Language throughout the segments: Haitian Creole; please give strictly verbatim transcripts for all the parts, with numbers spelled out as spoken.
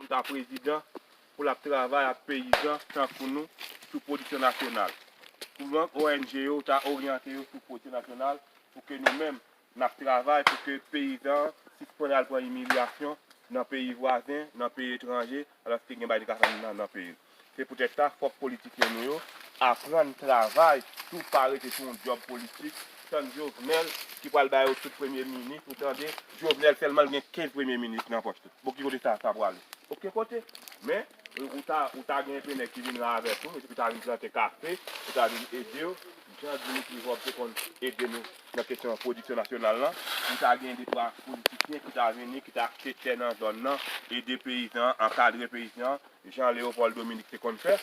ta prezidan pou l ap travay ak peyizan tankou nou sou pwodiksyon nasyonal. Pou donk, O N G yo ta oryante yo sou pwodiksyon nasyonal pou ke nou menm, n ap travay pou ke peyizan an sispann al pran imilyasyon nan peyi vwazen, nan peyi etranje, alòske gen bagay li ka fè nan, nan peyi l. Se poutèt sa, fòk politisyen nou yo aprann travay, tou pa rete sou yon djòb politik, tann Jovenel ki pral ba yo tout premye minis, ou tande, Jovenel sèlman l gen kenz premye minis nan pòch li. Bon, ki kote sa, sa prale? Okenn kote. Men, ou, ou ta, ou ta gen enpe nèg ki vin la avèk ou, ou ta vin plante kafe, ou ta vin ede yo, jan Dimitri Vorbe te konn ede nou nan kesyon pwodiksyon nasyonal lan, ou ta gen de twa politisyen ki ta vini, ki ta achte tè nan zòn nan, ede peyizan an, ankadre peyizan an, jan Léopold Dominique te konn fè,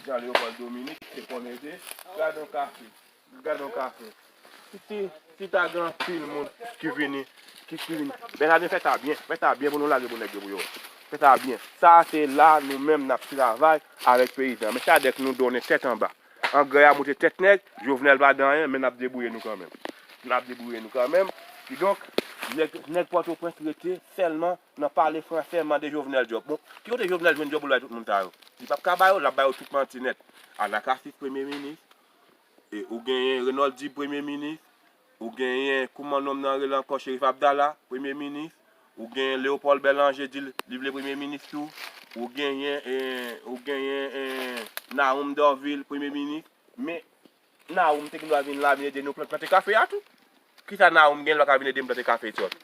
jan Léopold Dominique te konn ede, gade yon kafe. Gade yon kafe. Si, si, si ta gen anpil moun ki vini, ki, ki vini. Benjamin, fè sa byen, fè sa byen pou nou lage pou nèg yo pou yo. Fè sa byen. Sa se la nou menm n ap travay avèk peyizan. Men sa dèk nou donnen tèt anba. Angrè a moute tèt nèg, Jovenel pa di anyen, men n ap debouye nou kanmenm. N ap debouye nou kanmenm. Kidonk, nèg, nèg Pòtoprens rete sèlman nan pale fransè, mande Jovenel djòb. Bon, ki kote Jovenel jwenn djòb pou l bay tout moun sa yo? Li p ap ka ba yo, l ap ba yo tout manti nèt. Anakasis premye minis, e, ou genyen Renold Dib premye minis, ou genyen, kouman nonm nan rele ankò, Cherif Abdallah, premye minis, ou genyen Léopold Bèlanje di l, li vle premye minis tou, ou genyen, e, ou genyen, e, Nahoum Dorvil, premye minis, men Nahoum te gen dwa vin la, vin ede nou plant, plante kafe a tou. Kisa Nahoum gen lè l pa ka vin ede m plante kafe Tyòt?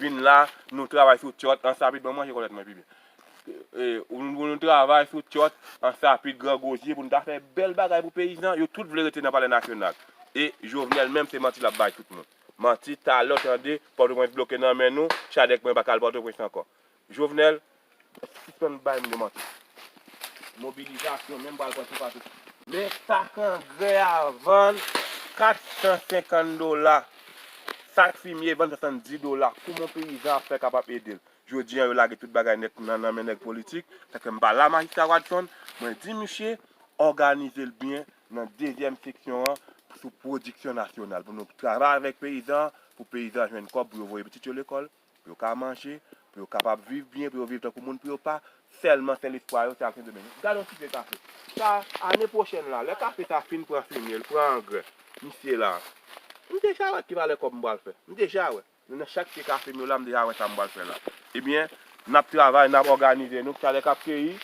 Vin la, nou travay sou Tyòt, Ansapit, ban m ranje kòlèt mwen pi byen. E, nou, nou travay sou Tyòt, Ansapit, Gran Gozye pou nou ta fè bèl bagay pou peyizan, yo tout vle rete nan Palè Nasyonal. E Jovenel menm se manti l ap bay tout moun. Manti, talè w tande, Pòtoprens bloke nan men nou, Chadèk mwen pa ka al Pòtoprens ankò. Jovenel, sispann bay moun yo manti. Mobilizasyon menm pral pran tou patou. Men sak angrè a vann kat san senkant dola. Sak fimye vann swasanndiz dola. Kouman peyizan ap fè kapab ede l? Jodi an, yo lage tout bagay nèt nan, nan men nèg politik. Sa fè m pa la, Majistra Wadson. Mwen di misye, òganize l byen nan dezyèm seksyon an sou pwodiksyon nasyonal. Pou nou travay avèk peyizan, pou peyizan jwenn kòb, pou yo voye pitit yo lekòl, pou yo ka manje, pou yo kapab viv byen, pou yo viv tankou moun, pou yo pa sèlman sèl espwa yo, se al Sendomeng. Gade yon ti pye kafe. Sa, ane pwochèn la, lè kafe sa fin pran fimye, l pran angrè, misye la. M deja wè ki valè kòb m pral fè. M deja wè. Nan chak pye kafe m yo la, m deja wè sa m pral fè la. Ebyen, n ap travay, n ap òganize nou, chalè k ap keyi,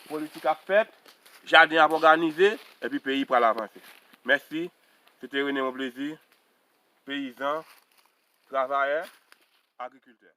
politik ap fèt, jaden ap òganize, epi peyi pral avanse. Mèsi, se te René Monplaisir, peyizan, travayè, agrikiltè.